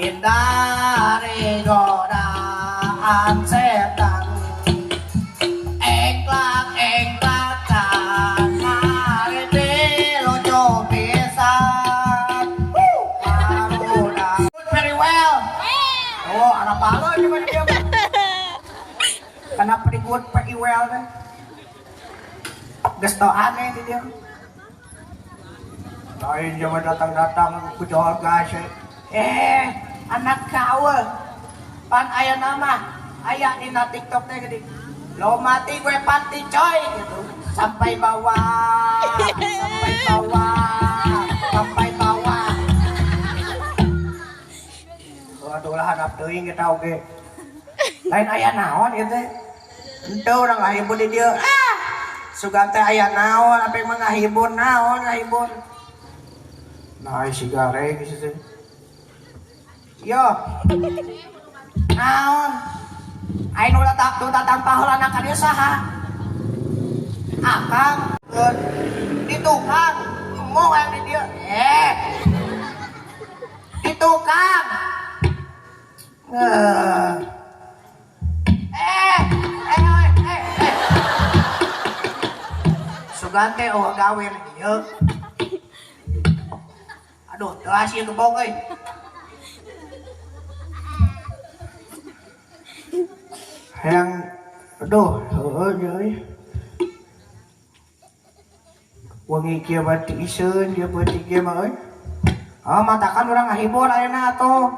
Hindari godaan setan. Engklak-engklakan mari lucu pisan. Barudak. Very well. Oh, anak palo cuma dia. Kenapa di good very well teh? Geus tau aneh di dia. Lain zaman datang-datang ku jual gas. Anak kaul. Pan aya nama, aya dina TikTok teh geuning. Lo mati gue panti coy gitu. Sampai bawah, sampai bawah, sampai bawah. Waduh lah hadap teuing kita oge. Lain aya naon ieu teh? Henteu urang ngahibur di dieu. Ah, sugan teh aya naon, apa yang ngahibur naon ngahibur. Nah, si gareng geus teh. Yo. Naon? Aing nu datang paheulana ka dieu saha? Akang di tukang. Mau yang di dieu. Di tukang. Sugan teh eueuh gawe ieu. Aduh, teu hasil gebog euy. Hayang aduh, heueuh euy. Wengi kieu mah tiiseun, ieu peuting kieu mah euy. Ah, matakan urang ngahibur ayeuna atuh.